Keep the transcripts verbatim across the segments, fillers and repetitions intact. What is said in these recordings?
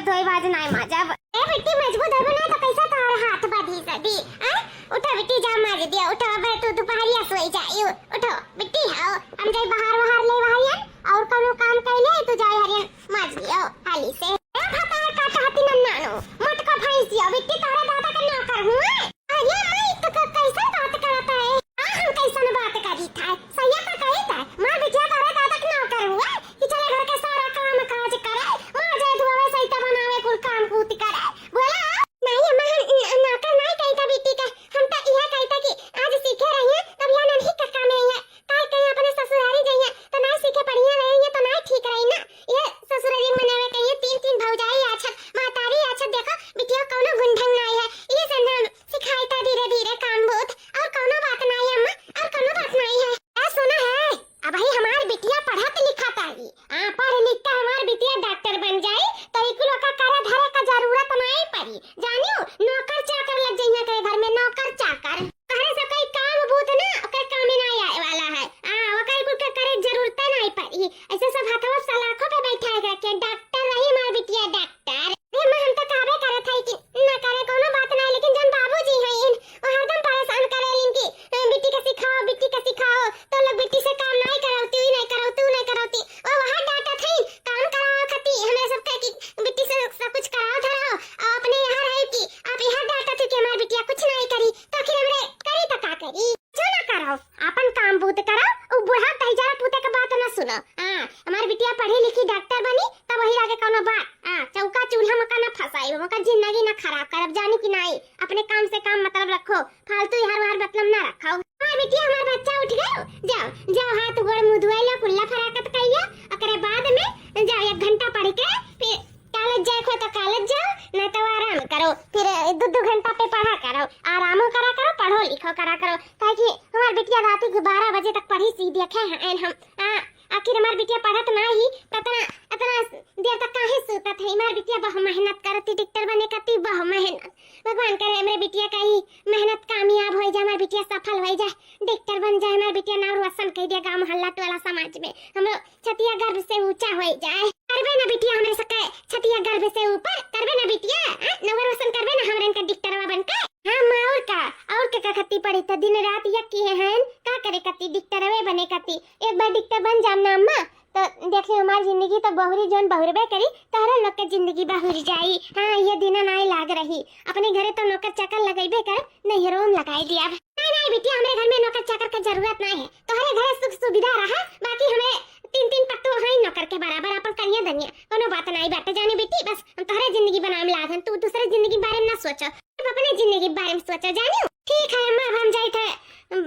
धोई बाज नाई माजब। ए बिट्टी, मजबूत होबे ना तो कैसे तोहर हाथ बधी सदी? हैं? उठो बिट्टी, जा माज दिया, उठो, अब तू दुपहरिया सोई जाई, उठो बिट्टी, आओ, हम जाई बहार वहार लेई हरियन, और कौनो काम कैले तू जाई हरियन माज दियो हाली से। ए भतार काटहती नन्नानो, मोटका भैंसिया, बिट्टी तोहरे दादा का नौकर हूँ, हैं? अरे माई, तो क-, कैसन बात करत है? आ, हम कैसन बात करी था? सैया तो कही था, मार बिटिया तोहरे दादा के नौकर हुए कि चले घर के सारा काम काज करे, मार जाए धुआवे, सैता बनावे, कुल काम कूत करे। बोला, नहीं अम्मा, हम न-, नौकर नहीं कही था बिट्टी का, हम तो यह कही था कि आज सीखे रही है, तब यह नहीं का काम है, यह काल कहीं अपने ससुरारी जाइए, तो नहीं सीखे पढ़िया रही है, तो नहीं ठीक रही ना। यह ससुरारी मनावे कहिए, तीन तीन भौजाई आछत, महतारी आछत, देखो बिटिया कौनो गुण ढंग नहीं है, ये सब नाम सिखाई था धीरे धीरे काम बहुत, और कौनो बात नहीं अम्मा, और कौनो बात नहीं है। ए, सुना है, अबही हमार बिटिया पढ़त लिखत आई, आ, पढ़ लिख के हमार बिटिया डॉक्टर बन जाई, तो ई कुल ओका करे धरे का जरूरत नहीं पड़ी, जानियो, नौकर चाकर लग जइहा करे घर में, नौकर चाकर। तोहरे सब कई काम बूत ना, ओकर कामे ना आए वाला है, आ, ओकर कुल के करे जरूरत नहीं पड़ी, ऐसे सब हथवा सलाखों पे बैठा के रखे, डॉक्टर रही हमार बिटिया, डॉक्टर। अरे माँ, हम तो कहबे करत हई कि ना करे, कोनो बात ना, लेकिन जौन बाबूजी हईन, वो हरदम परेशान करेलिन कि, "ए, बिट्टी के सिखाओ, बिट्टी के सिखाओ, तो लोग बिट्टी से काम नाई करौती, ई नाई करौती, ऊ नाई करौती।" वो वहाँ डांटत हईन, काम कराओ खती, हमरे सबके कि बिट्टी से सब कुछ कराओ धराओ, और अपने यहाँ रहे कि आप यहाँ डांटत हो कि हमार बिटिया कुछ नाई करी, तो आखिर हमरे करी तो का करी? जो ना करो, आपन काम बूत करो, उ बूढ़ा तैजारा पूते के बात ना सुनो। हाँ, हमार बिटिया पढ़ी लिखी डॉक्टर बनी, तब वही आगे कौनो बात। हाँ, चौका चूल्हा में का ना फंसाई, ओकर जिंदगी ना खराब करब, जानी कि नाई? अपने काम से काम मतलब रखो, फालतू इहर उहर मतलब ना रखो। हमार बिटिया, हमार बच्चा उठ गयो, जाओ, जाओ हाथ गोड़ मुँह धोए लो, कुल्ला फराकत कहियो, ओकरे बाद में जाओ एक घंटा पढ़ के फिर कॉलेज जाए को तो कॉलेज जाओ, ना तो आराम करो। फिर दो दो घंटा पे पढ़ा करो, आरामो करा करो, पढ़ो लिखो करा करो। काहे कि हमार बिटिया राती के बारह बजे तक पढ़ी सी देखे हैं हम। आ, आखिर हमार बिटिया पढ़त ना ही, तो इतना, इतना देर तक काहे सूतत है? हमार बिटिया बहुत मेहनत करती, डॉक्टर बने खातिर बहुत मेहनत। भगवान करे हमरे बिटिया का ही मेहनत कामयाब हो जाए, हमार बिटिया सफल हो जाए, डॉक्टर बन जाए, हमार बिटिया नाम रोशन कर दिया गाँव मोहल्ला टोला समाज में, हमरो छतिया गर्व से ऊंचा हो जाए। करबे ना बिटिया हमरे सके छतिया गर्व से ऊपर, करबे ना बिटिया, हाँ? नौवर रोशन करबे ना हमरे इनका डॉक्टरवा बन के। हाँ माँ, और का, और के का खती पड़ी था, दिन रात यक किहे हैं, का करे कती डॉक्टरवे बने कती, एक बार डॉक्टर बन जाम ना अम्मा, तो देख लियो, हमार जिंदगी तो बहुरी जौन बहुरबे करी, तोहरे लोग के जिंदगी बहुर जाई। हाँ, ये दिना नाई लाग रही। अपने घरे तो नौकर चाकर लगइबे कर, नैहरो में लगाई दिया। नहीं, नहीं बिटिया, हमरे घर में नौकर चाकर के जरूरत नहीं है। तोहरे घरे सुख सुविधा रहा, बाकी हमें तीन तीन पत्तो हैं नौकर के बराबर, अपन करिया धनिया, कोनो बात नहीं बाटे। जानी बेटी, बस हम तोहरे जिंदगी बनावे में लागन, तू दूसरे जिंदगी के बारे में ना सोचो, सिर्फ अपने जिंदगी के बारे में सोचो, जानियो। ठीक है अम्मा, अब हम जाई थे,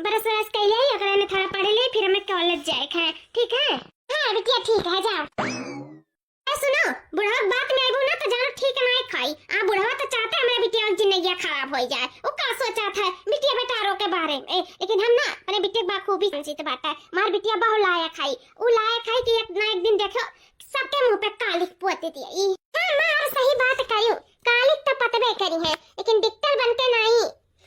ब्रश व्रश कैले ही, ओकरे में थोड़ा पढ़ ले, फिर हमें कॉलेज जाए है, ठीक है? हाँ बिटिया, ठीक है, जाओ। ए, सुनो, बुढ़वा के बात में आइबू ना तो जानो ठीक नाई खाई। आ, बुढ़वा तो चाहते हमरे बिटिया के जिंदगिया खराब हो जाए। वो का सोचा था बिटिया बेटारों के बारे में? ए, लेकिन हम ना अपने बिटिया के बखूबी समझित बाटे। मार बिटिया बहु लायक है, उ लायक है कि एक ना एक दिन देखो सबके मुंह पे कालिख पोत दिया। ई हाँ माँ, और सही बात कही, कालिख तो पतबे करी है, लेकिन डॉक्टर बन के नहीं।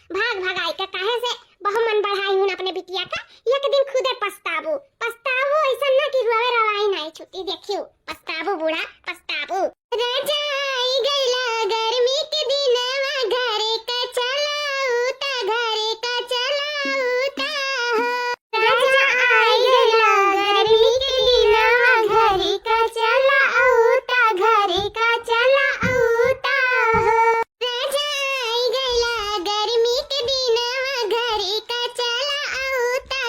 भाग भगाई का काहे से बहु मन बढ़ाई हूँ अपने बिटिया का, एक दिन खुदे पछताबू, पछताबू ऐसा ना कि रोवे रवाई नहीं छुट्टी, देखियो पछताबू बूढ़ा, पछताबू। राजा आई गइला गर्मी के दिनवा, घरे का चलाऊ ता, घरे का चलाऊ ता हो। राजा आई गइला गर्मी के दिनवा, घरे का चलाऊ ता, घरे का चलाऊ ता हो। राजा आई गइला गर्मी के दिनवा, घरे का चलाऊ ता,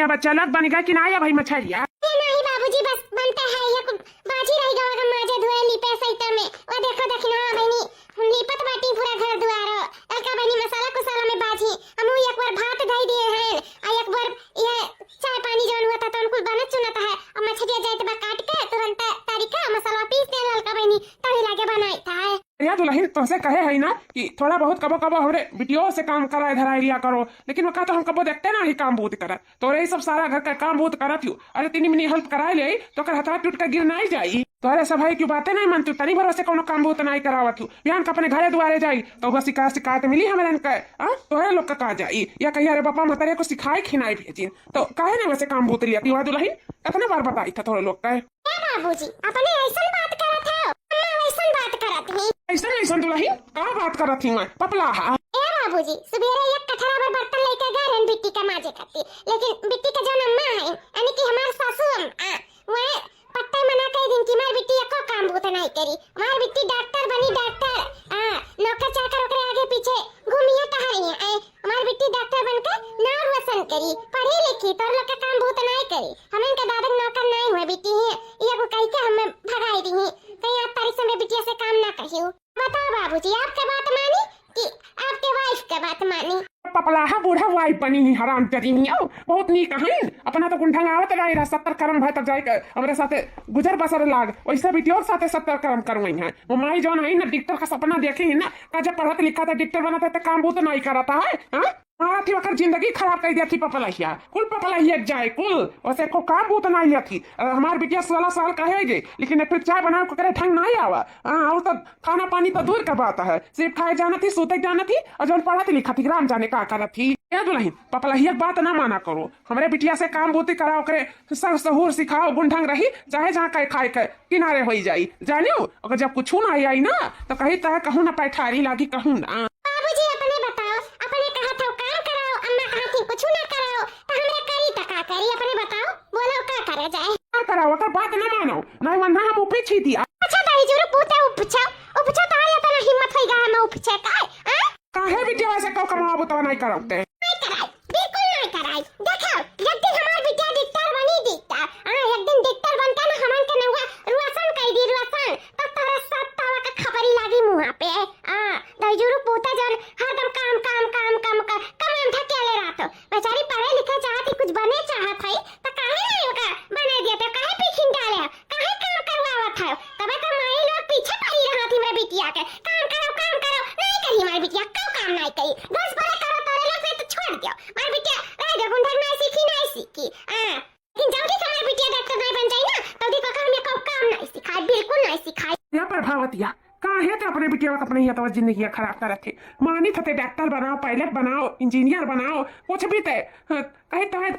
क्या बच्चा लोग बन गए कि ना या भाई मछरिया? ए नाही बाबूजी, बस बनता है, एक बाजी रह गवा का माजे धोए लीपे सैता में। वो देखो दखिनवा बहिनी, हम लीपत बाटी पूरा घर दुआरो। ललका बहिनी मसाला कुसाला में बाजी, हम एक बार भात धई दिए हैं, आ एक बार ये चाय पानी जौन हुआ था तो उनको बनत चुनत है। अब मछरिया जाइत बा काट के तुरंत तरीका मसाला पीस दे ललका बहिनी, तभी लागे बनाई था है। या दुलहिन, तोहसे कहे है ना कि थोड़ा बहुत कबो कबो हमरे बिटियो से काम कराए धराए लिया करो, लेकिन वका तो हम कबो देखते नाही काम बूत करत। तोरे ही सब सारा घर का काम बूत करत हूँ। अरे तिनी मिनी हेल्प कराए ले तो ओकर हथवा टूट के गिर नाही जाई। तोहरे सब है कि बातें नाही मानतू, तनी भरोसे कौनो काम बूत नाही करावत हूँ। बिहान का अपने घरे दुआरे जाई तो वह शिकायत शिकायत मिली हमरे इनका। हाँ, तोहरे लोग का कहा जाई या कहिया रे बापा महतारे को सिखाए खिनाए भेजिन, तो काहे नाही वैसे काम बूत लिया कि वह दुलहिन कितना बार बताई था तोहरे लोग का। ए बाबूजी, अपने ऐसन बात करत हो? अम्मा वैसन बात करत ही। ऐसन ऐसन दुलहिन का बात करत ही मैं? पपला हा। ए बाबूजी, सुबेरे एक कठरा भर बर्तन लेके गए रहन बिट्टी के माजे खातिर, लेकिन बिट्टी के जौन अम्मा है, यानी कि हमार सासू अम्मा, वह पट्टे मना कर दिन कि हमार बिट्टी एको काम बूत नाही करी। हमार बिट्टी डॉक्टर बनी, डॉक्टर। आ, नौकर चाकर ओकरे आगे पीछे घूमिए टहरी है। हमार बिट्टी डॉक्टर बनके नाम रोशन करी, पढ़ी लिखी, तोर लोग के काम बूत नाही करी। हम इनके दादा के नौकर नाही हुए बिट्टी ही, ये को कही के हमें भगाई दी ही। कहीं आज तारीख से मैं बिटिया से काम ना कही हूँ। बताओ बाबूजी, आपके बात मानी कि आपके वाइफ के बात मानी? पपलाहा बूढ़ा वाइफ बनी ही, हराम करी ही। आओ, बहुत नीक है। अपना तो गुंढंग आवत रही रहा, सत्तर कर्म भय तक जाए के हमरे साथे गुजर बसर लाग, वैसे बिटियों के साथे सत्तर कर्म करवाई है। वो माई जौन है ना, डॉक्टर का सपना देखी ही ना, का जब पढ़त लिखा था, डॉक्टर बना था, तो काम बूत नाही करता है, हाँ? मारा थी, ओकर जिंदगी खराब कर दिया थी पपलहिया, कुल पपलहिया जाए, कुल। वैसे को काम बूत नाही लिया थी। अ, हमार बिटिया सोलह साल का है जे, लेकिन एक ठो चाय बनावे को करे ढंग नाही आवा। हाँ, और तो खाना पानी तो दूर का बात है, सिर्फ खाए जाना थी, सूते जाना थी, और जौन पढ़त लिखा थी, राम जाने का करत थी। ए दुलहिन, पपलहिया के बात ना माना करो, हमरे बिटिया से काम बूती कराओ, ओकरे सर सहूर सिखाओ, गुंढंग रही, चाहे जहाँ कहे खाए के किनारे होई जाई, जानियो? अगर जब कुछ ना आई ना, तो कही तह कहूँ ना पैठारी लागी, कहूँ ना। बाबूजी, अपने बताओ, अपने कहा था काम कराओ, अम्मा कहा थी कुछ ना कराओ, तो हमरा करी तो का करी, अपने बताओ, बोलो का करे जाए? का कराओ, ओकर बात ना मानो, नाही वन्ना हम उपे छी दिया। अच्छा, दाई जुरु पूते उपछो, उपछो तो आई, अपना हिम्मत होई गा, हम उपछे का, हाँ? काहे बिटिया वैसे कौ कमावा बुतवा नाही करावते? नाही कराई, बिल्कुल नाही कराई। देखो, एक दिन हमार बिटिया डॉक्टर बनी, डॉक्टर। हाँ, एक दिन डॉक्टर बनता ना, हमन के नौवा रोशन कई दी, रोशन। तब तोहरा सब तावा का खबरी लागी मुँहा पे। हाँ, दहिजुरु पूता जौन हरदम काम, काम, काम, काम, काम, काम धकेले रहत हो। बेचारी पढ़े लिखे चाहत ही, कुछ बने चाहत है, तो काहे नाही ओका बने दिया, तो काहे पीछिन डाले हो? काहे काम करवावत है? तबे तो माई लोग पीछे पड़ी रहत ही हमरे बिटिया के, काम करो, काम करो, नाही करी हमारी बिटिया, कौ काम नाही करी, बस भले करो तोरे लोग से तो छोड़ दियो, हमारी बिटिया रह दे, गुंडा नाही सीखी, नाही सीखी। हाँ, लेकिन जल्दी से हमारी बिटिया डॉक्टर नाही बन जाई ना, तो दी को हम ये कौ काम नाही सिखाए, बिल्कुल नाही सिखाए। या प्रभावतिया, काहे तो अपने बिटिया का अपने ही अतवा जिंदगी खराब करत है, मानी थे डॉक्टर बनाओ, पायलट बनाओ, इंजीनियर बनाओ, कुछ भी ते, हाँ, कहे तो है,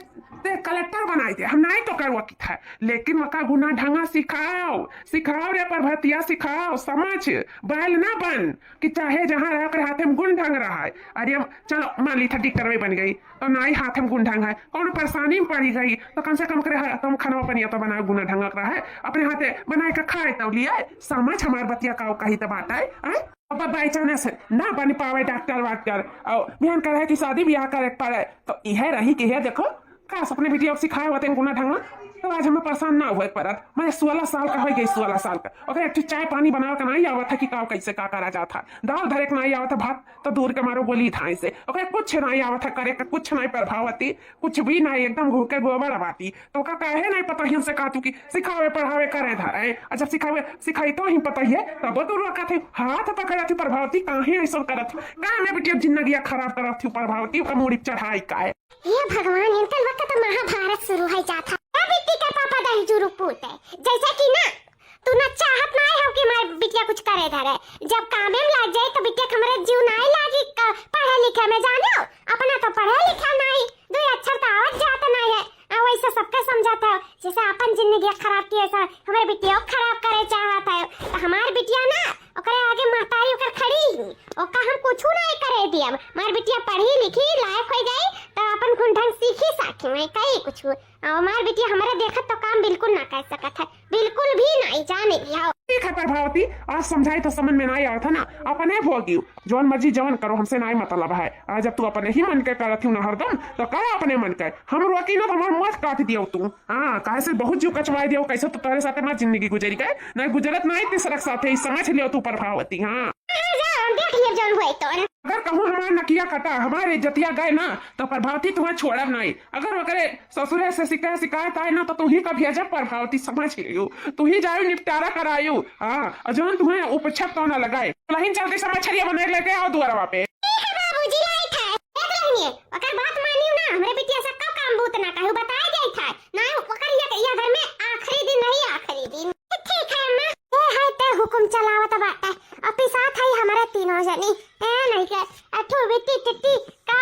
ते कलेक्टर बनाई दे, हम नाही तो करवा की था, लेकिन वका गुना ढंगा सिखाओ, सिखाओ रे प्रभावतिया, सिखाओ, समझ, बैल ना बन कि चाहे जहाँ रहा, ओकरे हाथे में गुन ढंग रहा है। अरे हम, चलो, मान ली था डॉक्टर में बन गई, तो नाही हाथे में गुन ढंग है, कौन परेशानी में पड़ी गई, तो कम से कम ओकरे हा-, कम खाना पनिया तो बनाए, गुना ढंग रहा है, अपने हाथे बनाए के खाए तो लिए, समझ हमार बतिया का कही तो बात है, हैं? अब by chance ना बन पावे डॉक्टर वाक्टर, और बिहान करे कि शादी ब्याह करे के पड़े, तो इहे रही कि हे देखो, काश अपने बिटिया को सिखाए होते गुना ढंगा, तो आज हमें परेशान ना हुए पड़त। मैं सोलह साल का हो गई, सोलह साल का, ओकरे एक ठो चाय पानी बनावे का नाही आवत है कि का कैसे का करा जात है, दाल धरे के नाही आवत है, भात तो दूर के मारो गोली धाए से, ओकरे कुछ नाही आवत है करे का, कुछ नाही प्रभावती, कुछ भी नाही, एकदम घूके गोबर बाटी। तो का काहे नाही पतोहियन से कहतू कि सिखावे पढ़ावे करे धरे? आ जब सिखावे सिखाई तो ही पतोहिए, तब तो रोकत है, हाथ पकड़त है प्रभावती, काहे ऐसा करत है? का मैं बिटिया जिंदगिया खराब करत हूँ प्रभावती, ओका मूड़ी पे चढ़ाई का है? हे भगवान, इनकल वक्त तो महाभारत शुरू है जात है। ए बिट्टी के पापा दहिजुरु पूत है, जैसे कि ना तू ना चाहत नाही हो कि हमार बिटिया कुछ करे धरे। जब कामे में लाग जाए तो बिटिया के हमरे जीव नाही लागी क-, पढ़े लिखे में, जानो? अपना तो पढ़े लिखे नाही, दो अक्षर तो आवत जात नाही है। आ वैसे सबके समझाता है, जैसे अपन जिंदगी खराब की, ऐसा हमारे बिटिया को खराब करे चाहता है। तो हमार बिटिया ना, ओकरे आगे महतारी ओकर खड़ी ही, ओका हम कुछ नाही करे दियब। हमार बिटिया पढ़ी लिखी लायक हो जाई, तो अपन गुण ढंग सीखी साखी में कई कुछ। और हमार बिटिया हमारे देखत तो काम बिल्कुल ना कर सकत है, बिल्कुल भी नाही, जाने लिया। ठीक है प्रभावती, आज समझाई तो समझ में नाई आवत है ना, अपने भोगियो, जौन मर्जी जौन करो, हमसे नाई मतलब है। आज जब तू अपने ही मन के करत हूँ ना हरदम, तो करा अपने मन के। हम रोकी ना तो हमार मौत काट दियो तू। हाँ, काहे से बहुत जीव कचवाई दियो, कैसे तो तोहरे साथे हमार जिंदगी गुजरी गए, ना गुजरत नाई तीसरा के साथे, ई समझ लियो तू प्रभावती। हाँ। हाँ, जा, हम देख लियो जौन होई तो। अगर कहूँ हमार नकिया कटा, हमार इज्जतिया गए ना, तो प्रभावती तुम्हें छोड़ब नाई। अगर ओकरे ससुरे से शिकायत, शिकायत आए ना, तो तू ही का भेजब प्रभावती, समझ लियो। तू ही जायू निपटारा करायू। हाँ, और जौन तुम्हें उपछत तो ना लगाए। दुल्हन जल्दी से मछरिया बनाए लेके आओ दुआरवा पे। ठीक है बाबूजी, लाई था। ए दुल्हनिए, ओकर बात मानियो ना, हमरे बिटिया से का काम बूत ना कहू, बताए जाई था। ना ओकर ये, ये घर में आखिरी दिन रही, आखिरी दिन। ठीक है अम्मा। ए है ते हुकुम चलावत बाटे। और पिसात है हमारे तीनों जनी। ए नहीं के, अठू बिट्टी टिट्टी का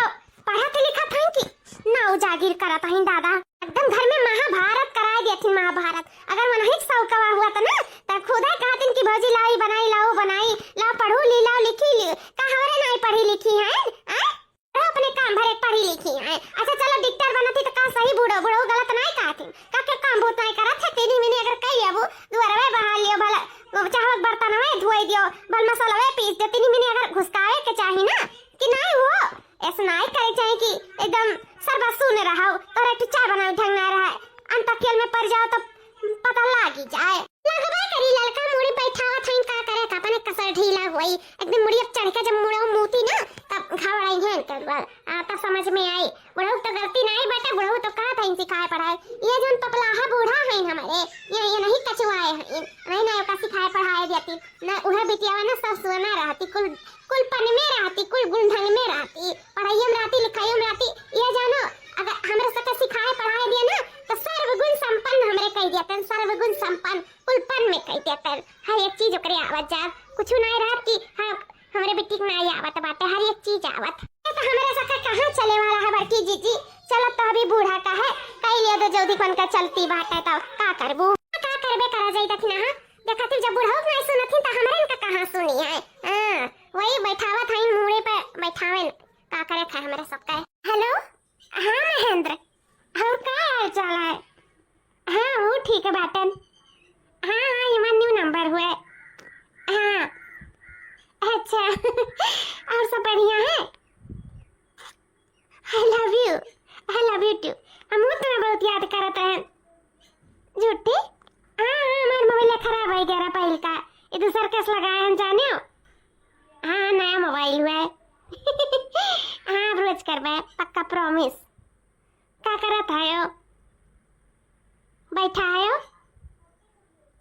पढ़त लिखत हैं कि ना उजागिर करत हैं दादा। एकदम घर में महाभारत कराए दिया थी, महाभारत। अगर वनहिक सौकवा हुआ त ना, तब खुदे कहतिन कि भौजी लाओ ई बनाई, लाओ बनाई, लाओ पढ़ू ली, लाओ लिखी ली। का हमारे नाई पढ़ी लिखी हैं? आय? अरे अपने काम भरे पढ़ी लिखी हैं। अच्छा चलो डॉक्टर बनत ही तो का सही बूढ़ो, बूढ़ो गलत नाई कहतिन। का के काम बहुत नाई करत है, तीनी मिनी अगर कह लेबू, दुआरवे बहार लियो भला, चाहवक बर्तनवे धोई दियो, भल मसालवे पीस दे, तीनी मिनी अगर घुसकावे के चाही ना, कि नाई हो, ऐसे नाई करे चाही कि एकदम सरबा सुन रहो, तोरा एक ठो चाय बनावे ढंग ना रहे, अंतखेल में पड़ जाओ तो पता लागी जाए। लगबे करी ललका मुड़ी बैठावत हईन का करे, का अपने कसर ढीला होई, एकदम मुड़ी अब चढ़ के जब मुड़ो मूती ना, तब घबराई हैं इनके बल, आ, तब समझ में आई। बुढ़ऊ तो गलती नाई बाटे, बुढ़ऊ तो कहत हईन सिखाए पढ़ाए, ये जौन पपलाहा बूढ़ा हईन हमारे, ये, ये नहीं कचुआए हईन, नहीं ना ओका सिखाए पढ़ाए देती, ना उहे बिटियावा ना सब सुना रहती, कुल कुल पन में रहती, कुल गुण ढंग में रहती, पढ़ाइयो में रहती, लिखाइयो में रहती। ये जानो, अगर हमरे सबके सिखाए पढ़ाए दिया ना, तो सर्वगुण संपन्न हमरे कह दिया तन, सर्वगुण संपन्न, कुल पन में कह दिया तन। हर एक चीज ओकरे आवत जात, कुछ नहीं रहत कि हाँ, हमरे बिटिक नहीं आवत बाटे, हर एक चीज आवत। ये तो हमरे सबके कहाँ चले वाला है बड़की जीजी, चलत तो अभी बूढ़ा का है, कई लियो तो जल्दी कौन का चलती बाटे, तो का करबू, का करबे करा जाई दखिना, हाँ? देखा थी जब बुढ़ऊ नहीं सुनत ही तो हमरे इनका कहाँ सुनी है, हाँ। वही बैठावत हईन, मूड़े पे बैठावेन, का करे खाए हमरा सबका। हेलो, हाँ महेंद्र, और का हाल चाल है? हाँ, वो ठीक है बाटन। हाँ, हाँ, ये हमार न्यू नंबर हुए। हाँ, अच्छा। और सब बढ़िया है? I love you, I love you too। हम तुम्हें बहुत याद करत हैं। झूठी? हाँ, हाँ, हमार मोबाइल खराब हो गया रहा पहिल का। ये दूसर केस लगाए हम जाने हो। हाँ, नया मोबाइल हुआ है। हाँ, अब रोज करबे, पक्का promise। का करत आयो? बैठा आयो?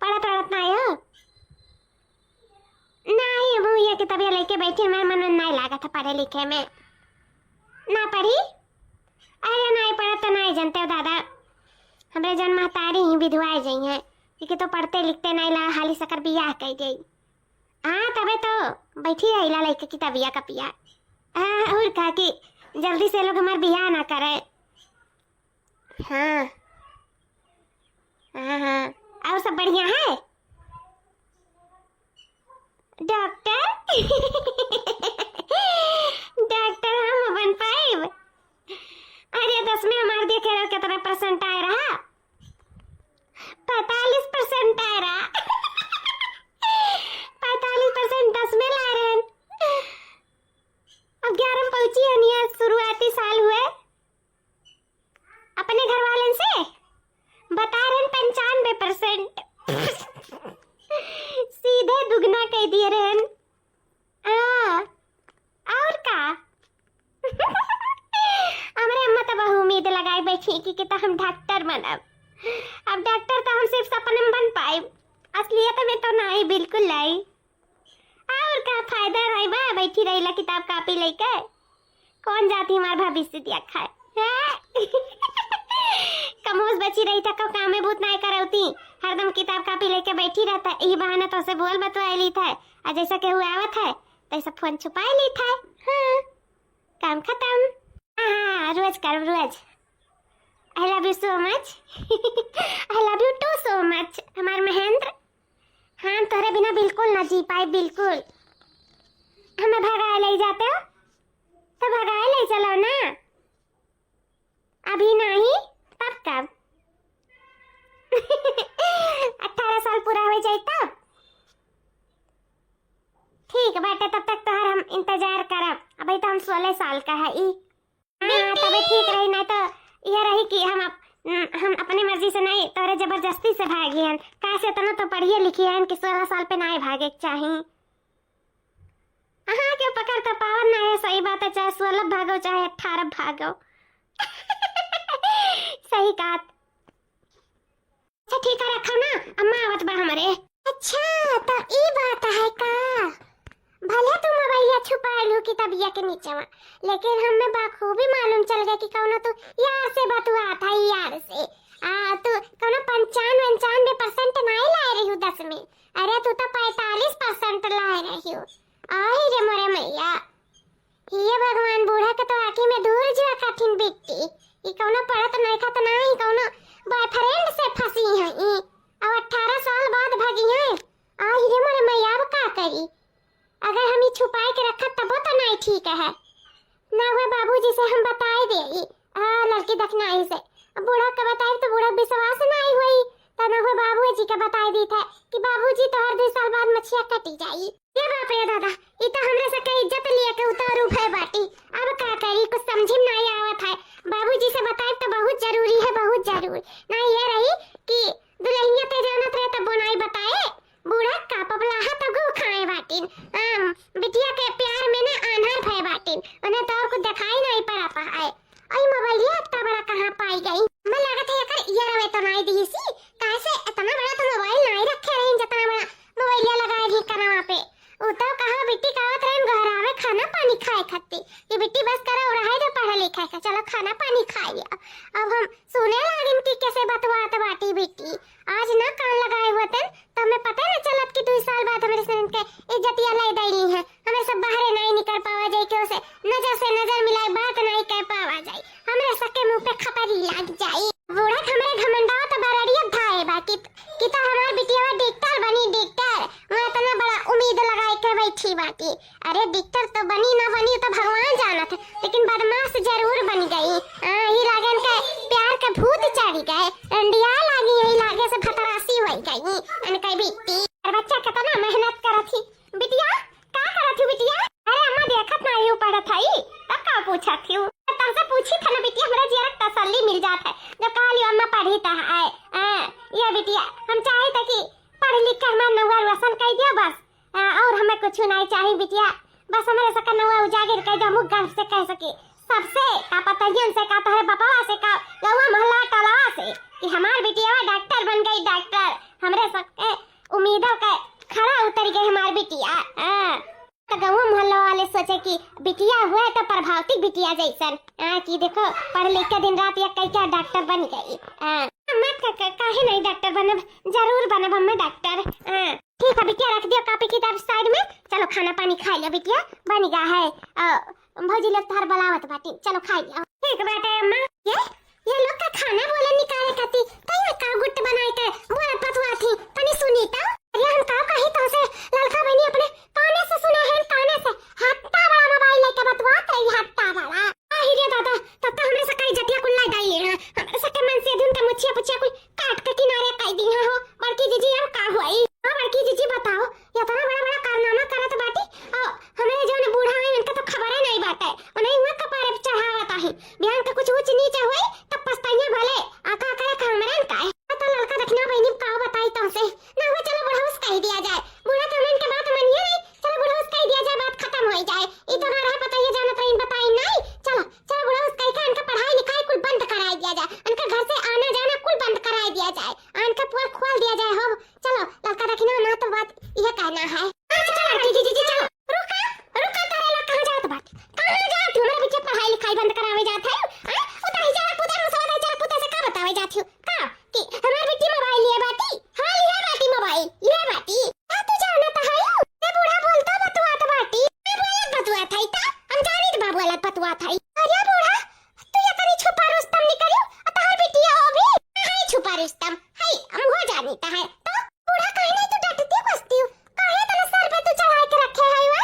पढ़त पढ़त ना आयो? नाही, हम ये किताबिया लेके बैठी, हमारे मन में नहीं लागत है पढ़े लिखे में। ना पढ़ी? अरे नहीं पढ़त तो नहीं जानते हो दादा, हमरे जन महतारी ही विधवाए जाई हैं, क्योंकि तो पढ़ते लिखते नहीं ला, हाली सकर बियाह कह जाई। हाँ, तबे तो बैठी रहिला लइके किताबिया कपिया। हाँ, और का कि जल्दी से लोग हमार बियाह ना करे। हाँ। हाँ, हाँ। और सब बढ़िया है? डॉक्टर? डॉक्टर हम बन पाइब? अरे, दस में हमार देखे रहो कितना percent आए रहा? पैंतालीस percent आए रहा। पैंतालीस percent दस में लाए रहे। अब ग्यारह में पहुंची हन, ये शुरुआती साल हुए। अपने घर वालन से बता रहे हैं पंचानबे percent। सीधे दुगना कह दिए रहे हैं। हाँ, और का? हमरे अम्मा तो बहु उम्मीद लगाए बैठी कि, कि तो हम डॉक्टर बनब। अब डॉक्टर तो हम सिर्फ सपने में बन पाए, असलियत में तो नहीं, बिल्कुल नहीं। और का फायदा भाई बा बैठी रहिला किताब कॉपी लेके? कौन जाती हमार भविष्य दिया खाए? हैं? कमोस बची रही था, कब कामे बूत नाय करौती, हरदम किताब कॉपी लेके बैठी रहता। यही बहाना तो से बोल बतवाए ली था, और जैसा केहू आवत है तैसा फोन छुपाए ली था। हाँ, काम खत्म। हाँ, हाँ, रोज करब रोज। I love you so much। I love you too so much, हमार महेंद्र। हाँ, हम तोहरे बिना बिल्कुल ना जी पाए, बिल्कुल। हमें भगाए ले जाते हो, तो भगाए ले चलो ना। अभी नहीं, तब कब? अठारह साल पूरा हो जाए तब। ठीक बाटे, तब तक तोहर हम इंतजार करब। अबही तो हम सोलह साल का है ई। हाँ, तबे ठीक रही, नहीं तो यह रही कि हम अप-, हम अपने मर्जी से नहीं, तोहरे जबरदस्ती से भागी हन। काहे से इतना तो पढ़िए लिखी हन कि सोलह साल पे नहीं भागे के चाही। हाँ, क्यों पकड़ तो पावन ना है, सही बात है, चाहे सोलह भागो, चाहे अठारह भागो। सही बात। अच्छा, ठीक है, रखा ना, अम्मा आवत बा हमरे। अच्छा, तो ई बात है का? भले तू मोबाइलिया छुपा लू किताबिया के नीचे में, लेकिन हमें बाखूबी मालूम चल गया कि कौनो तू यार से बतुआत है, यार से। आ, तू कौनो पंचानवे, पंचानवे परसेंट नहीं लाए रही हो दस में। अरे, तू तो पैंतालीस परसेंट लाए रही हो। आई रे मोरे मैया, हे भगवान, बूढ़ा के तो आँखी में धूर जुआ कठिन बिट्टी। ई कौनो पढ़त नइखा त नाही, कौनो बॉयफ्रेंड से फंसी हैं ई। अब अठारह साल बाद भगी हैं। आई रे मोरे मैया, अब का करी? अगर हम ई छुपाए के रखत तबो तो नाही ठीक है। ना हुए बाबूजी से हम बताए देई, आ, लड़की देखनाई से। अब बूढ़ा के बताई तो बूढ़ा विश्वास नाही होई, तो ना हुए बाबूजी के बताई दी थे कि बाबूजी तोहर दो साल बाद मछिया कटी जाई। ये बाप रे दादा, ई तो हमरे सबके इज्जत लिए के उतारू भय बाटी। अब का करी, कुछ समझ में नाही आवत है। बाबूजी से बताए तो बहुत जरूरी है, बहुत जरूर। ना ये रही कि दुल्हनिया ते जानत रहे तब नाई बताए। बूढ़ा का पपलाहा तो गू खाए बाटिन। आम, बिटिया के प्यार में ना आन्हर भय बाटिन। उन्हें तो और कुछ दिखाई नाही पड़ा पाए। आई मोबाइलिया इतना बड़ा कहाँ पाई गई? मैं लागत है एकर यारवे तो नाही दीसी, काहे से इतना बड़ा तो मोबाइल नाही रखे रही, जितना बड़ा मोबाइलिया लगाए भी कनवा पे। उ तो कहा बिट्टी कहत रहन घरावे खाना पानी खाए खातिर। कि बिट्टी बस करो, रहे दो पढ़े लिखे के, चलो खाना पानी खाए लिया। अब हम सुने लागिन कि कैसे बतवात बाटी बिट्टी। आज ना कान लगाए होतन तो हमें पता न चलत कि दो साल बाद हमरे सन के इज्जतिया लाई दैली है। हमरे सब बाहरे नाही निकल पावा जाई, केहू से नजर से नजर मिलाई, बात नाही कह पावा जाई। हमरे सबके मुंह पे खपरी लाग जाई। बूढ़ा के हमरे घमंडवा तो बरड़िया धाए बा कि, कि तो हमार बिटिया डॉक्टर बनी, डॉक्टर। मैं इतना बड़ा उम्मीद लगाए के बैठी बाटी। अरे डॉक्टर तो बनी ना बनी तो भगवान जानत है, लेकिन बदमाश जरूर बन गई। हाँ, ही लागे इनके प्यार के भूत चढ़ गए, रंडिया लागी, यही लागे से भतरासी हो गई इनके बिट्टी। अरे बच्चा कितना मेहनत करत ही। बिटिया, का करत ही बिटिया? अरे अम्मा देखत नाही हूँ पढ़त हई, तब का पूछत ही? तब से पूछी था ना बिटिया, हमरा जियरा के तसल्ली मिल जात है। जब कहली अम्मा पढ़ी त है, आ, ये बिटिया, हम चाहे था कि पढ़ लिख के हमार नौवा रोशन कर दियो बस। आ, और हमें कुछ नहीं चाहिए बिटिया, बस हमरे सबका नौवा उजागर कर दो, मुँह गर्व से कह सके। सबसे का पतोहियन से, का तोहरे बपवा से, का गौवा मोहल्ला टोलवा से कि हमार बिटिया डॉक्टर बन गई, डॉक्टर। हमरे सबके उम्मीदों के खरा उतर गई हमार बिटिया। हाँ। तो गौवा मोहल्ला वाले सोचे कि बिटिया हुए तो प्रभावती बिटिया जैसन। हाँ, कि देखो पढ़ लिख के दिन रात एक कई क्या डॉक्टर बन गई। हाँ। अम्मा का, का, काहे नहीं डॉक्टर बनब? जरूर बनब अम्मा डॉक्टर। हाँ। ठीक है बिटिया, रख दियो कॉपी किताब साइड में, चलो खाना पानी खाई लो बिटिया, बन गया है। अ, भौजी लोग तोहर बुलावत बाटी, चलो खाई लो। ठीक बाटे अम्मा। ये, ये लोग का खाना बोले निकाले खाती, तो ये का गुट बनाए के बोलत बतुआ थी, तनी सुनी तो। अरे हम का कही तो से ललका बहनी अपने काने से सुने हैं, काने से। हत्ता बड़ा मोबाइल लेके बतुआत रही, हत्ता बड़ा। आही रे दादा, तब तो हमरे सबका इज्जतिया कुल लाई दाई है। हमरे सबके मन से धुन के मुछिया पुछिया कुल काट के किनारे कर दी है हो। बड़की जीजी, अब का हुई? हाँ बड़की जीजी, बताओ, इतना बड़ा बड़ा कारनामा करत बाटी, और हमरे जौन बूढ़ा है उनका तो खबरे नहीं बाटे। उन्हें हुआ कपारे पे चढ़ावत आही। बिहान का कुछ ऊंच नीच हुई तब पछताइया भले। आ का करे का हमरे का है? तो ललका दखिना बहनी का बताई तुमसे। ना हुआ चलो बुढ़ौस कह दिया जाए। बूढ़ा तो हमन के बात मानिए नहीं, चलो बुढ़ौस कह दिया जाए, बात खत्म हो जाए। ई तो ना रहे पता ये जानत रही बताई नहीं। चलो, चलो बुढ़ौस कह के इनका पढ़ाई लिखाई कुल बंद कराई दिया जाए, इनका घर से आना जाना कुल बंद कराई दिया जाए, इनका पोल खोल दिया जाए हो। चलो ललका दखिना, ना तो बात ये कहना है। अच्छा, चलो, जी, जी, जी, जी, चलो। रुका, रुका, तारे लोग कहाँ जात बाटे? कहाँ जात हो? हमारे बच्चे पढ़ाई लिखाई बंद करावे जात है। हाँ? उधर ही चरक पुतर, मुसवा दे चरक पुतर से का बतावे जात हो? का? कि हमार बेटी मोबाइल लिए बाटी? हाँ, लिए बाटी मोबाइल, लिए बाटी। का तू जाना तो है? ए बूढ़ा बोलता बतुआत बाटी। मैं बोलत बतुआत है ता? हम जानी तो बा बोलत बतुआत है। अरे बूढ़ा, तू ये करी छुपा रुस्तम निकली, आ तार बिटिया हो भी। हाय छुपा रुस्तम, हाय, हम हो जानी ता है। तो बूढ़ा काहे नहीं तू डटती बसती हो? काहे तने सर पे तू चढ़ाए के रखे है वो?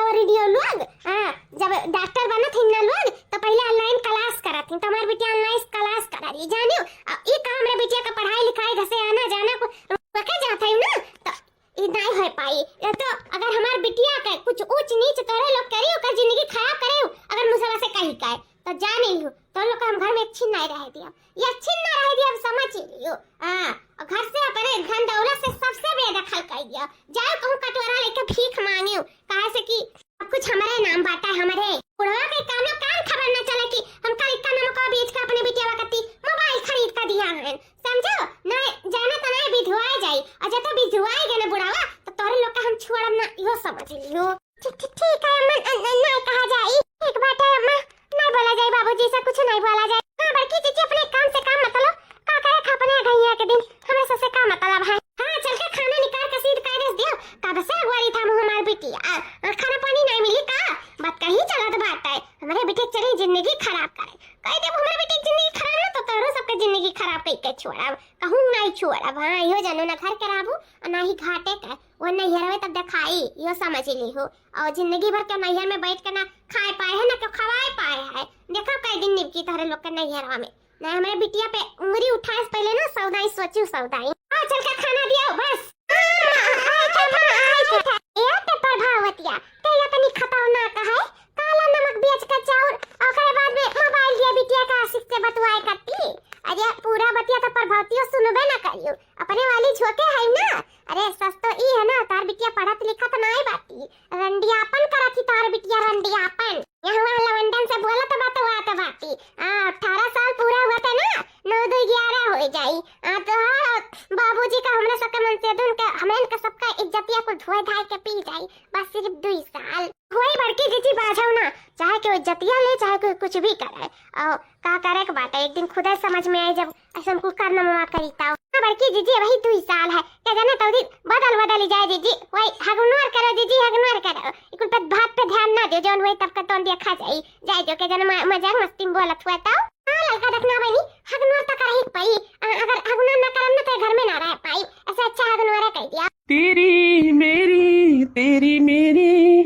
और रहियो लोग, हाँ, जब डॉक्टर बनत हिन ना लोग, तो पहिले online class करत हिन, तो हमार बिटिया online class करा ली, जानियो। अब ई काम रे बिटिया का पढ़ाई लिखाई, घर से आना जाना को रोके जात है ना, तो ई नाई हो पाई। ये तो अगर हमार बिटिया के कुछ ऊंच नीच तोरे लोग करी, ओकर जिंदगी खराब करे, अगर मुसवा से कही का, तो जाने लियो, तो लोग हम घर में अच्छी नाई रह दिया, ये अच्छी ना रह दिया, अब समझ लियो। हाँ, और घर से अपने धन दौलत से सबसे बेदखल कर दिया, जाओ कहूँ कटोरा लेके भीख मांगियो, काहे से कि सब कुछ हमरे नाम बाटा है, हमरे। बुढ़वा के कानो कान खबर न चले कि हम कल इतना नमकवा बेच के अपने बिटिया कती मोबाइल खरीद के दिया है, समझो? ना जाना तो ना बिधुआ जाई, और जब तो बिधुआ गए ना बुढ़ावा, तो तोरे लोग का हम छोड़ब ना, यो समझ लियो। ठीक, ठीक, ठीक है अम्मा, न-, न-, नहीं कहा जाई। ठीक बात है अम्मा, नहीं बोला जाई, बाबूजी से कुछ नहीं बोला जाई। हाँ, बड़की जीजी अपने काम से काम मतलब, का करे खा अपने गैया के दिन, हमें से, से का मतलब है? हाँ, चल के खाना निकाल के सीध कर दे दियो, कब से अगुआरी था मुँह हमार बिटिया, आ, आ, खाना पानी नहीं मिली का? बात कहीं चलत बात है, हमारे बेटे चली जिंदगी खराब करे, कह दे हमारे बेटे की जिंदगी खराब ना तो तोरो सबके जिंदगी खराब कह के छोड़ब, कहूँ नहीं छोड़ब। हाँ, यो जानो ना घर के रहबू, और ना ही घाटे के, वो नैहरवे तक देखाई, यो समझ ली हो। और जिंदगी भर के नैहर में बैठ के ना खाए पाए है, ना के खवाए पाए है। देखो कई दिन निपकी तोहरे लोग के नैहरवा में। ना हमारे बिटिया पे उंगली उठाए से पहले ना सौदाई सोचू सौदाई। हाँ, चल के खाना दियो बस। हाँ, माँ, आई था, माँ, आई था। ए ते प्रभावतिया, ते या तनी खतरनाक है। काला नमक बेच के चाउर, ओकरे बाद में मोबाइल दिया बिटिया का आशिक से बतुआए करती। अरे पूरा बतिया तो प्रभावतियो सुनबे ना करियो। अपने वाली झोंके है ना। अरे सच तो ई है ना, तार बिटिया पढ़त लिखत नाई बाटी, रंडियापन करत ही तार बिटिया, रंडियापन। यहाँ लवंडन से बोलत बात बात बाटी। आ, अठारह साल पूरा हुआ थे ना, नौ दो ग्यारह हो जाई। आ, तोहार बाबूजी का हमरे सबके मन से दुन के, हमरे इनका सबका इज्जतिया को धोए धाए के पी जाई। बस सिर्फ दुई साल। होई बड़की जीजी बाझौ ना, चाहे कोई इज्जतिया ले, चाहे कोई कुछ भी करे। और का करे के बाटे, एक दिन खुदे समझ में आई जब ऐसन कुल कारनामा करी तौ। हाँ बड़की जीजी, वही दुई साल है, के जाने तौरी बदल बदल जाए जीजी। वही हगनोर करो जीजी, हगनोर करो। ई कुल पे बात पे ध्यान ना दो, जौन वही तब का तौन देखा जाई। जाए जो के जाने म-, मजाक मस्ती में बोलत हुआ तौ। हाँ लड़का देखना बनी, हगनोर तो करही के पई। अ-, अगर हगनोर ना करम ना तो घर में ना रह पाई। ऐसे अच्छा हगनोर कह दिया। तेरी मेरी, तेरी मेरी,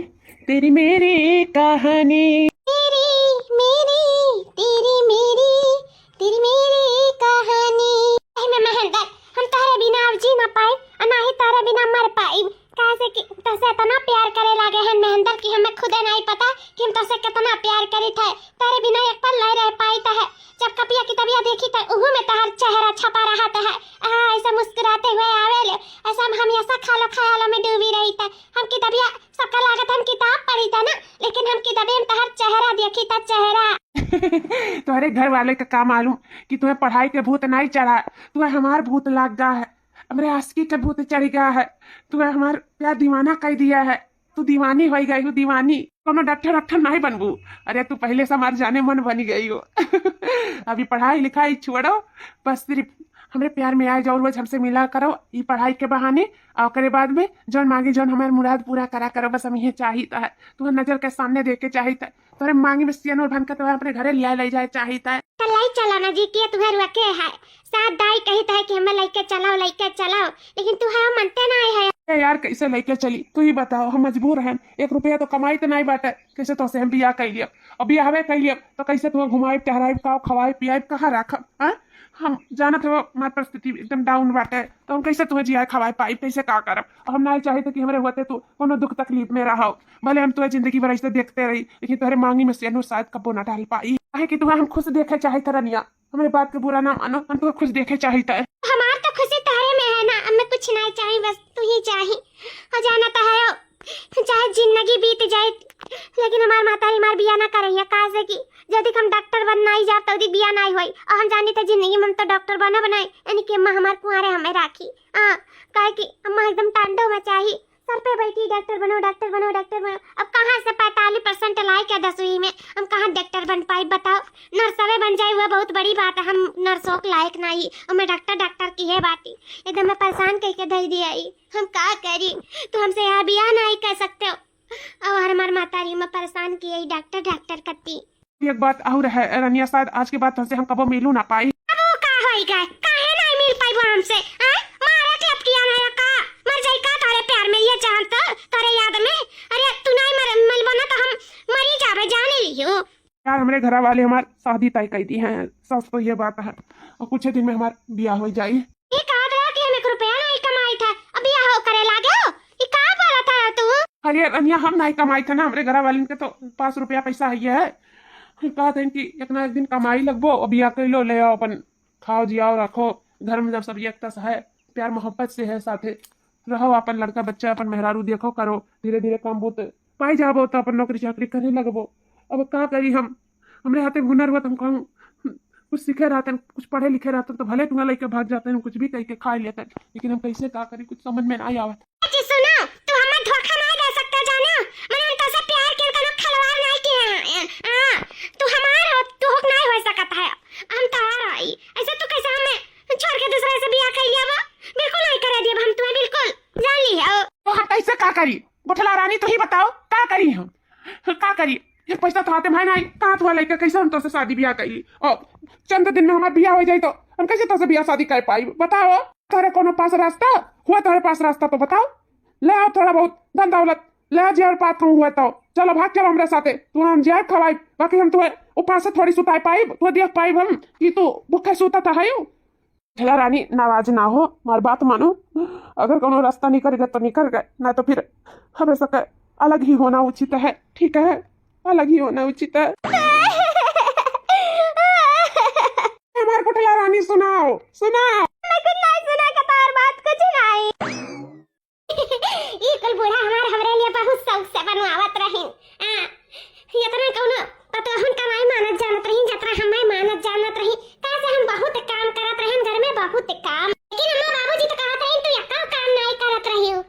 तेरी मेरी कहानी। तेरी मेरी, तेरी मेरी, तेरी मेरी कहानी। ए में महेंद्र, हम तोहरे बिना अब जी ना पाइब, और ना ही तोहरे बिना मर पाइब। काहे से कि तोहसे इतना प्यार करे लागे हैं महेंद्र कि हमें खुदे नहीं पता कि हम तोहसे कितना प्यार करी थे। तोहरे बिना एक पल नहीं रह पाई थे। जब कपिया कितबिया देखी थे, उहू में तोहर चेहरा छपा रहा थे। हाँ, ऐसे मुस्कुराते हुए आवेले, ऐसे हम हमेशा खालो ख्यालों में डूबी रही थे। हम कितबिया सबका लागत हम किताब पढ़ी था ना, लेकिन हम किताबे में तोहर चेहरा देखी था, चेहरा। तोहरे घर वाले का का मालूम कि तुम्हें पढ़ाई के भूत नहीं चढ़ा, तुम्हें हमार भूत लाग गा है, हमरे आशिकी के भूत चढ़ गा है, तुम्हें हमार प्यार दीवाना कर दिया है, तू दीवानी हो गई हो, दीवानी। कोनो डॉक्टर वॉक्टर नहीं बनबू, अरे तू पहले से हमार जाने मन बनी गई हो। अभी पढ़ाई लिखाई छोड़ो, बस सिर्फ हमरे प्यार में आए जाओ, रोज हमसे मिला करो ई पढ़ाई के बहाने, और ओकरे बाद में जौन मांगे जौन हमार मुराद पूरा करा करो, बस हम ये चाहित है, तुम्हें नजर के सामने देखे चाहित है, तोरे मांगी में सियनूर भन के तोहे अपने घरे लिया ले जाए चाहित है। तो लाई चलो ना जी, के तुम्हें रुके है, साथ दाई कहित है कि हमें लेके चलाओ, लेके चलाओ, लेकिन तू है मनते नहीं है। ए यार, कैसे लेके चली, तू ही बताओ, हम मजबूर हैं, एक रुपया तो कमाई तो नहीं बाटे, कैसे तोसे हम बियाह कर लिया, अब बियाह हवे कर लिया तो कैसे तुम्हें घुमाई टहराई, का खवाई पियाई, कहाँ रखब, हाँ? हम जानत हो हमार परिस्थिति एकदम डाउन बाटे, तो हम कैसे तुम्हें जियाए खवाए पाई, कैसे का करब? और हम नहीं चाहित कि हमरे होते तू कोनो दुख तकलीफ में रहो, भले हम तुम्हें जिंदगी भर ऐसे देखते रही, लेकिन तुम्हारे मांगी में सेनूर शायद कबो ना डाल पाई। काहे कि तुम्हें हम खुश देखे चाहित रनिया, हमरे बात के बुरा ना मानो, हम तुम्हें खुश देखे चाहित है। हमार तो खुशी तोहरे में है ना, हमें कुछ नहीं चाहिए, बस तू ही चाहिए। और जाना तो है, चाहे जिंदगी बीत जाए, लेकिन हमार मातारी हमार बिया ना करैया, काहे से कि जदी हम डॉक्टर बन नहीं जाब, तदी बिया नहीं होई। और हम जानी तो जिंदगी में हम तो डॉक्टर बनब नहीं, यानी कि अम्मा हमार कुंवारे हमें राखी। हाँ, काहे कि अम्मा एकदम टांडो मचाही, सर पे बैठी, "डॉक्टर बनो, डॉक्टर बनो, डॉक्टर बनो।" अब कहाँ से पैंतालीस परसेंट लाए क्या दसवीं में, हम कहाँ डॉक्टर बन पाई बताओ? नर्सवे बन जाए, वह बहुत बड़ी बात है। हम नर्सों के लायक नहीं, और मैं डॉक्टर, डॉक्टर की है बात ही। एकदम मैं परेशान कह के धर दिया ही। हम का करी? तू हमसे यहाँ बियाह नहीं कर सकते हो। और हमार मातारी में परेशान किए, डॉक्टर, डॉक्टर करती। एक बात और है रनिया, शायद आज के बाद तुमसे हम कबो मिलू ना पाई। अब वो का होई गए? काहे नहीं मिल पाई वो हमसे? आय? मारे के अब किया नहीं का? मर जाई का तोरे प्यार में, ये जान तो, तोरे याद में? अरे तू नहीं मर, क्यों? यार, हमरे घरा वाले हमार शादी तय कइ दी हैं, सच तो ये बात है। और कुछ दिन में हमार बियाह होइ जाई। ये कहत रहा कि हम एक रुपया नहीं कमाई था, अब बियाह हो करे लागे हो, ये का बोलत है तू? अरे रनिया, हम नहीं कमाई था ना, हमरे घरा वाले के तो पाँच रुपया पैसा है, ये है। कहत हैं कि एक ना एक दिन कमाई लगबो, अब बियाह कर लो, ले आओ अपन खाओ जियाओ रखो, घर में जब सब एक तस है, प्यार मोहब्बत से है साथे, रहो, अपन लड़का बच्चा, अपन मेहरारू देखो करो, धीरे धीरे काम बहुत पाई जाबो तो अपन नौकरी चाकरी करे लगबो। अब का करी हम, हमरे हाथे हुनर हुआ तो हम कहूँ, कुछ सीखे रहते हैं, कुछ पढ़े लिखे रहते हैं तो भले तुहाँ लइके भाग जाते हैं, कुछ भी कह के खा लेते हैं, लेकिन हम कैसे का करी, कुछ समझ में नहीं आवत। जी सुनो, तू हमें धोखा नहीं दे सकता जाना, मैंने हम तोसे प्यार के कोनो खिलवाड़ नहीं किया है। हाँ, तू हमार हो, तू हुक नहीं हो सकत है, हम तोहार हई। ऐसे तू कैसे हमें छोड़ के दूसरे से बियाह कर लिया वो? बिल्कुल नहीं करे दिए हम तुम्हें, बिल्कुल जान ली है। तो हम कैसे का करी? गोठला रानी, तू ही बताओ, का करी हम? का करी? ये पैसा तो हाथे में है नहीं, कहाँ तुहाँ लइके कैसे हम तोसे शादी बियाह करी? और चंद दिन में हमार बियाह हो जाई तो हम कैसे तोसे बियाह शादी कर पाई? बताओ, तोहरे कोनो पास रास्ता हुआ, तोहरे पास रास्ता तो बताओ, ले आओ थोड़ा बहुत धन दौलत, ले आओ जेवर पात कहूँ हुआ तो, चलो भाग चलो हमरे साथे, तू हम जेवर खवाई, बाकी हम तुम्हें उपास से थोड़ी सुताई पाई, तू देख पाई हम कि तू भूखे सूता था है। झला रानी, नाराज ना हो, हमार बात मानो। अगर कोनो रास्ता निकल गए तो निकल गए, ना तो फिर हमरे सबके अलग ही होना उचित है, ठीक है? अलग ही होना उचित है। हमार गोठला रानी, सुनाओ, सुनाओ। मैं कुछ नहीं सुना, कतार बात कुछ नहीं। ई कुल बूढ़ा हमार हमरे लिए बहुत शौक से बनवावत रहिन। आ, इतना कौनो पतोहन का नाई मानत जानत रहिन, जतना हमें मानत जानत रही। काहे से हम बहुत काम करत रहिन, घर में बहुत काम। लेकिन अम्मा बाबूजी तो कहत रहिन, "तू एक्का काम नाई करत रही हो।"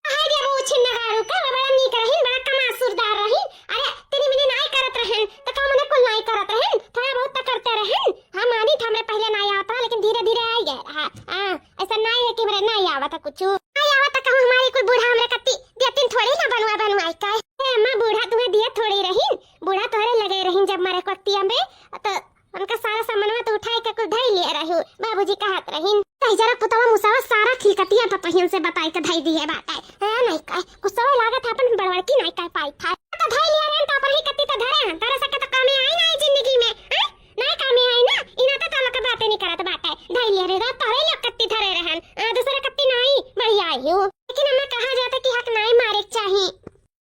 कहे दिया वो छिन्नगारू का, वो बड़ा नीक रहिन, बड़ा कमासुरदार रहिन। अरे, तिनी मिनी नाई करत रहन, तो का मने कुल नाई करत रहन, थोड़ा बहुत तो करते रहन। हम मानी था, हमरे पहले नाई आवत रहा, लेकिन धीरे धीरे आई गए। हाँ, हाँ, ऐसा नाई है कि हमरे नाई आवत है कुछ। नाई आवत तो कहूँ हमारी कुल बूढ़ा हमरे कत्ती देतिन थोड़ी ना बनवा बनवाई का। ए अम्मा, बूढ़ा तुम्हें दिया थोड़ी रहिन, बूढ़ा तोहरे लगे रहिन जब मरे कत्ती अम्बे, तो उनका सारा सामानवा तो उठाए के कुल धई लिए रहू, बाबूजी कहत रहिन। तई जरा पुतवा मुसवा सारा खिलकतिया पतोहियन से बताई के धई दिए बाटे। है नहीं कहे, गुस्सा लागत है, अपन बड़बड़की नहीं कह पाई था। तो धई लिए रहन तो अपन ही कत्ती तो धरे हैं, तोरे सके तो कामे आई नहीं जिंदगी में, हैं? नहीं कामे आई ना, इना तो तोला के बातें नहीं करत बाटे। धई लिए रहे, तोरे लोग कत्ती धरे रहन, आ, दूसरे कत्ती नहीं, बढ़िया आई हूँ। लेकिन हमें कहा जाता कि हक नहीं मारे के चाही।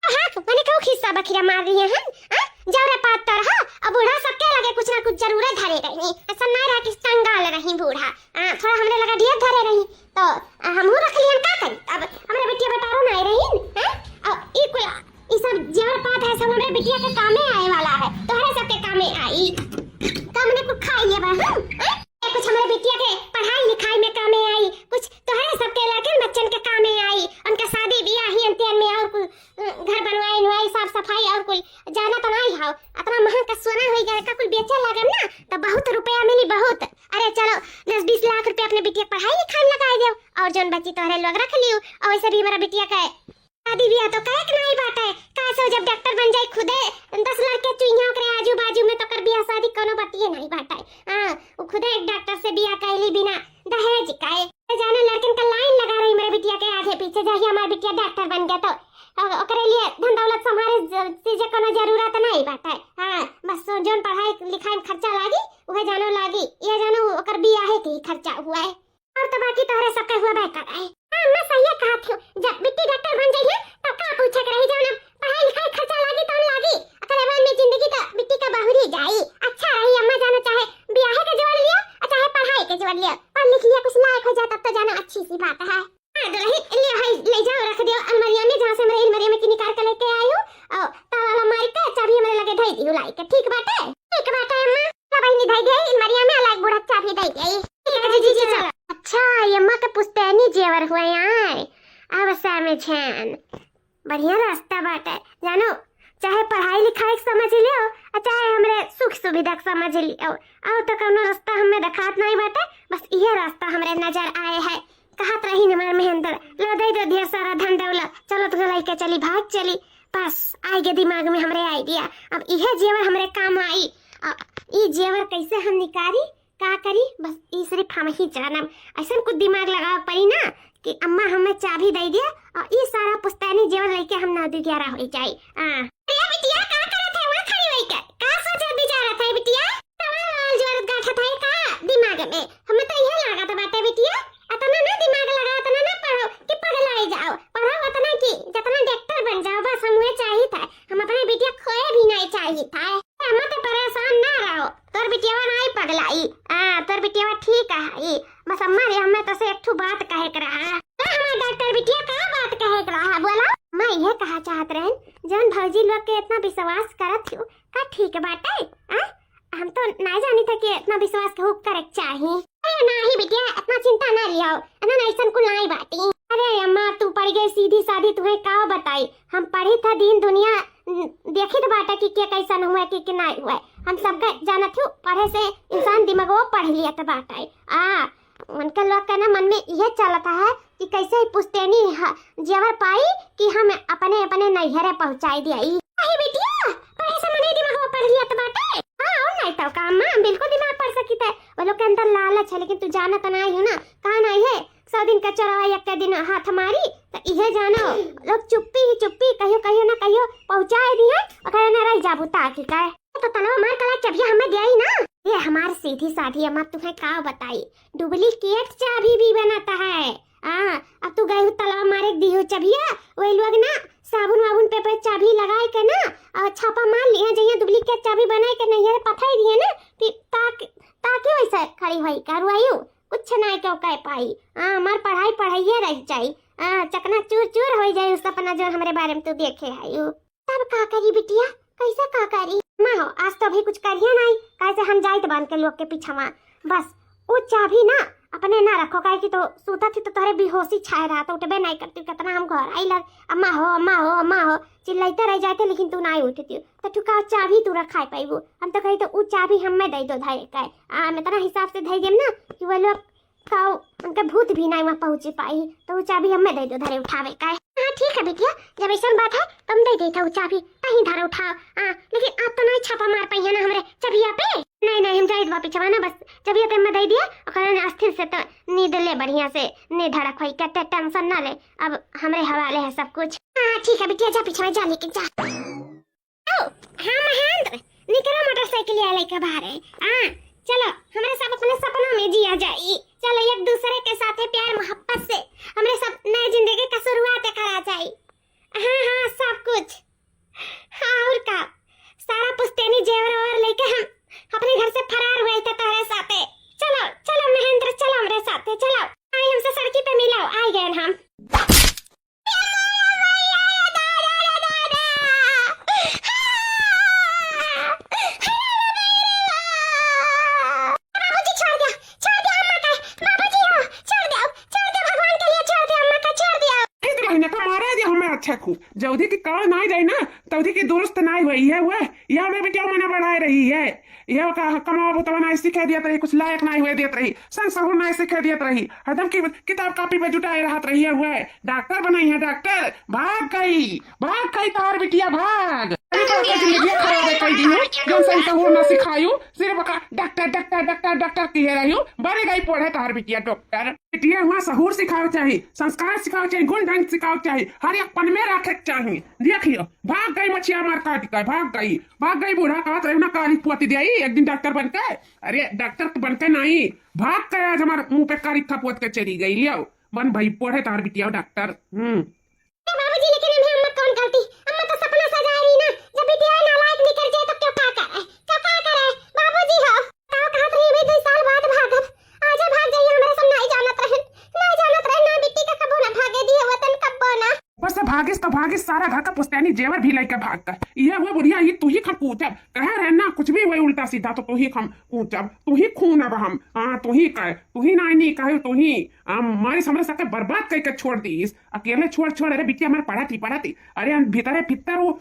हाँ, मने कहू खिस्सा बखिरा मार रही है, हाँ? जौरे पात तरह, अब बूढ़ा सबके लगे कुछ ना कुछ जरूरे धरे रही। ऐसा ना रहा कि कंगाल रही बूढ़ा। आ, थोड़ा हमरे लगा ढेर धरे रही, तो, आ, हमहू रख लियन, का करी? अब हमरे बिटिया बेटारो ना रही, हैं? अब ई कुल, ई सब जेवर पात है, सब हमरे बिटिया के कामे आए वाला है, तोहरे सबके कामे आई। का मने कुछ खाई लेबा हम, हैं? ए, कुछ हमरे बिटिया के पढ़ाई लिखाई में कामे आई, कुछ तोहरे सबके लड़कन बच्चन के कामे आई, उनके शादी बियाह ही अंतियन में और कुछ घर बनवाई नुवाई, साफ सफाई और कुल जाना तो नहीं हाव। अतना महंग का सोना होई गया, का कुल बेचे लागम ना, तो बहुत रुपया मिली, बहुत। अरे चलो, दस बीस लाख रुपया अपने बिटिया के पढ़ाई लिखाई में लगाई देव, और जौन बची तोहरे लोग रख लियो। और वैसे भी हमारा बिटिया का शादी बियाह तो करे के नहीं बाटे, काहे से जब डॉक्टर बन जाई खुदे, दस लड़के चुइया ओकरे आजू बाजू में, तो कर बियाह शादी कोनो बतिये नहीं बाटे। हाँ, वो खुदे एक डॉक्टर से बियाह कैली बिना दहेज का। ए जानो, लड़कन का लाइन लगा रही मेरे बिटिया के आगे पीछे, जाही हमार बिटिया डॉक्टर बन गया तो। अ, ओकरे लिए धन दौलत संभारे ज-, चीजे कोनो जरूरत नहीं बाटे। हाँ, बस जौन पढ़ाई लिखाई में खर्चा लागी, उहे जानो लागी, ये जानो ओकर बियाहे के ही खर्चा हुआ है। और तो बाकी तोहरे सबके हुआ बेकार है। हाँ, मैं सही कहा थी, जब बिट्टी डॉक्टर बन जाइए, तो का पूछे के रही, जानो पढ़ाई लिखाई खर्चा लागी, तौन लागी, अकरे बाद में जिंदगी तो बिट्टी का बहुरी जाई। अच्छा रही, अम्मा जानो चाहे बियाहे के जोड़ लियो, और चाहे पढ़ाई के जोड़ लियो, पढ़ लिख लिया, कुछ लायक हो जाए, तब तो जानो अच्छी सी बात है। हाँ, दुल्हन, ले, है, ले जाओ, रख दियो अलमारिया में, जहाँ से हमरे अलमारिया में की निकाल के लेके आई हो। और ताला वाला मार के चाबी हमरे लगे धई दियो लाई के, ठीक बाटे? ठीक बाटे अम्मा। ला बहिनी, धई दे अलमारिया में, अलग बूढ़ा चाबी दे दे। ठीक है, जीजी, चलो। अच्छा, ये अम्मा के पुश्तैनी जेवर हुए यार। अब समझन। बढ़िया रास्ता बाटे। जानो, चाहे पढ़ाई लिखाई के समझ लियो, और चाहे हमरे सुख सुविधा के समझ लियो। और तो कौनो रास्ता हमें देखात नहीं बाटे, बस इहे रास्ता हमरे नजर आए है। कहत रही हमार महेंद्र, "ला दे दे ढेर सारा धन दौलत, चलो तुझे लेके चली, भाग चली।" बस, आइ गए दिमाग में हमरे आइडिया। अब इहे जेवर हमरे काम आई। अब ई जेवर कैसे हम निकारी, का करी, बस ई सिर्फ हम ही जानम। ऐसन कुछ दिमाग लगावे पड़ी ना कि अम्मा हमें चाबी दे दिया और ई सारा पुश्तैनी जेवर लेके हम नौ दुग्यारह हो जाई। आ। अरे बिटिया, का करत है वहाँ खड़ी होई के? जी लोग के इतना विश्वास करत हो, का ठीक बाटे? आ? हम तो ना जानी था कि इतना विश्वास के हुक करे के चाही। अरे नाही बिटिया, इतना चिंता ना लियो, इतना ना ऐसन कुल नाही बाटी। अरे अम्मा, तू पढ़ गई सीधी साधी, तुहे का बताई? हम पढ़ी था दीन दुनिया, न, देखी तो बाटा कि के कैसन हुआ, के, के नाही हुआ। हम सबका जानत हूँ, पढ़े से इंसान दिमागो पढ़ लिया तो बाटा। आ, उनके लोग के ना मन में इहे चलत है कि कैसे ही पुश्तैनी ह-, जेवर पाई कि हम अपने, अपने नैहरे पहुँचाई दियाई। अरे बिटिया, पढ़े से मने दिमाग पढ़ लिया तो बाटे। हाँ, और नहीं तो का अम्मा, बिल्कुल दिमाग पढ़ सकी थे। वो लोग के अंदर लालच है, लेकिन तू जाना तो नहीं हो ना, कहाँ नहीं है। सौ दिन का चोरवा एक के दिन हाथ मारी, तो इहे जानो, लोग चुप्पी ही चुप्पी, कहियो, कहियो ना कहियो पहुँचाए दिहे, ओकरे ना रह जाबू ताकि का। तो तलवा मार कला चबिया हमें दियाई ना। ये हमार सीधी साधी अम्मा, तुहे का बताई, डुप्लीकेट चाबी भी बनाता है। हाँ, अब तू गई तलवा मारे दियो चबिया, वही लोग ना साबुन वाबुन पे, पे चाबी लगाए के ना, और छापा मार लिया, जइया डुप्लीकेट चाबी बनाए के नहीं है, पठाई दिए ना, फिर ताक, ताकि वैसे खड़ी होई, करुआयु, कुछ नहीं क्यों कह पाई। हाँ, हमार पढ़ाई पढ़ाइए रह जाई। हाँ, चकना चूर चूर हो जाए उस सपना जो हमरे बारे में तू देखे है यू। तब का करी बिटिया, कैसे का करी? माँ हो, आज तो अभी कुछ करिए नहीं, कैसे हम जाइत बांध के लोग के पीछवा। बस, वो चाबी ना अपने ना रखो, काहे कि तो सूता थी तो तोहरे बेहोशी छाए रहा, तो उठबे नहीं करती, कितना हम घर आई लग, "अम्मा हो, अम्मा हो, अम्मा हो", चिल्लाते रह जाते, लेकिन तू नहीं उठती। तो तू का चाबी तू रखाए पाईबू? हम तो कही तो ऊ चाबी हमें दे दो धरे का, आ, हम इतना हिसाब से धरे देम ना कि वो लोग खाओ, उनका भूत भी नहीं वहाँ पहुँच पाई, तो वो चाबी हमें दे दो धरे उठावे का। हाँ ठीक है बिटिया, जब ऐसा बात है तो हम दे देता हूँ चाबी, कहीं धरे उठाओ। हाँ, लेकिन आप तो नहीं छापा मार पाई है ना हमरे चबिया पे। नहीं नहीं, हम जाइत बा पीछे ना, बस चबिया पे हमें दे दिया, ओकरे ने अस्थिर से तो नींद ले बढ़िया से, नींद धड़क होई के, टे-, टेंशन ना ले, अब हमरे हवाले है सब कुछ। हाँ ठीक है बिटिया, जा पीछे जा लेके जा। ओ, हाँ महेंद्र, निकलो मोटरसाइकिल या लेके बाहर है। हाँ, चलो, हमरे सब अपने सपनों में जिया जाई। चलो, एक दूसरे के साथे प्यार मोहब्बत से हमरे सब नए जिंदगी का शुरुआत करा जाई। हाँ, हाँ, सब कुछ। हाँ, और का? सारा पुश्तैनी जेवर वेवर लेके हम अपने घर से फरार हुए थे तोहरे साथे। चलो, चलो महेंद्र, चलो हमरे साथे, चलो। आई हमसे सड़की पे मिलाओ, आ गए हम। बाबूजी, छोड़ दो, छोड़ दो अम्मा का। बाबूजी हो, छोड़ दो, छोड़ दो, भगवान के लिए छोड़ दो अम्मा का, छोड़ दो। एक महीने का मारे जे हमें अच्छा खूब, जल्दी की कहा ना जाए ना, तौदी की दुरुस्त ना हुई है, वह, यह हमें बिटिया मना बढ़ाए रही है। यह का कमावा बुतवा ना सिखा दियत रही, कुछ लायक ना हुए दियत रही, संग सहूर ना सिखा दियत रही, हरदम की किताब कॉपी पे जुटाए रहत रही है। हुए डॉक्टर बनाई है, डॉक्टर। भाग गई, भाग गई तोहर बिटिया, भाग। अरे तो ओकर जिंदगी खराब है, कह दी हूँ, जौन संग सहूर ना सिखायू, सिर्फ का डॉक्टर, डॉक्टर, डॉक्टर, डॉक्टर किहे रही हूँ, बन गई पढ़े तोहर बिटिया डॉक्टर। बिटिया हुआ सहूर सिखावे चाही, संस्कार सिखावे चाही, गुण ढंग सिखावे चाही, हर एक पन में रखे के चाही। देखियो, भाग गई मछिया मार काट के, भाग गई, भाग गई। बूढ़ा कहत रहे ना, काली पोती दे आई एक दिन डॉक्टर बन के। अरे डॉक्टर तो बन के नहीं, भाग के आज हमारे मुंह पे काली खपोत के चली गई। लियो, बन भाई पढ़े तार बिटिया डॉक्टर। हम्म। ए बाबूजी, लेकिन इन्हें अम्मा कौन गलती? अम्मा तो सपना सजाए रही ना, जब बिटिया नालायक निकल जाए तो क्यों का करे? क्यों का करे? बाबूजी हो, का कहत रही, अभी दो साल बाद भागब। आजे भाग जाइए, हमरा सब नहीं जानत रहे, नहीं जानत रहे ना, बिट्टी का कबो ना भागे दिए वतन कब्बो ना। ऊपर से भागिस तो भागिस, सारा घर का पुश्तैनी जेवर भी लेके भाग गए। ये हुए बुढ़िया, ये तू ही हम पूछब, कहे रहे ना कुछ भी हुए उल्टा सीधा तो तू ही हम पूछब, तू ही खून अब हम, हाँ तू ही कहे, तू ही नाई नहीं कहे, तू ही हम मारी समझ सके बर्बाद करके छोड़ दीस, अकेले छोड़ छोड़। अरे बिटिया हमारे पढ़ा थी, पढ़ा थी, अरे हम भीतरे भीतर वो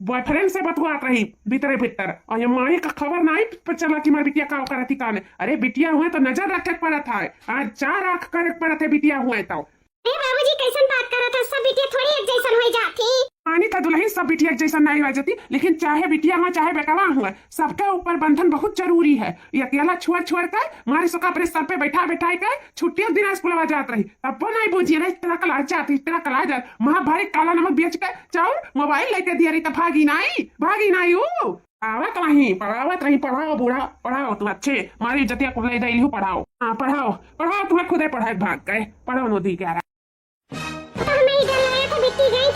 बॉयफ्रेंड से बतुआत रही भीतरे भीतर, और ये माई का खबर नहीं पता चला कि हमारी बिटिया का करत ही काने। अरे बिटिया हुए तो नजर रखे के पड़त है, आज चार आंख करे के पड़त है बिटिया हुए तो। ए बाबूजी, कैसन बात करत है? सब बिटिया थोड़ी एक जैसन हो जाती। मानी तो दुल्हन सब बिटिया एक जैसन नहीं हो जाती, लेकिन चाहे बिटिया हुआ चाहे बेटवा हुआ, सबके ऊपर बंधन बहुत जरूरी है। ये अकेला छोड़ छोड़ के मारी सुका अपने सर पे बैठा बैठा के छुट्टियों दिन स्कूलवा जात रही, तब वो नहीं बूझी रही, इतना कला जात, इतना कला जात, महाभारी काला नमक बेच के चाउर मोबाइल लेके दिया रही, तो भागी नहीं, भागी नहीं वो। आवत रही, पढ़ावत रही, पढ़ाओ बूढ़ा, पढ़ाओ तू अच्छे, मारी इज्जतिया कुल ले दे लिहू, पढ़ाओ। हाँ, पढ़ाओ, पढ़ाओ, तुम्हें खुदे पढ़ाए भाग गए, पढ़ाओ नदी ग्यारह। तो हमें इधर लाया था बिट्टी गई,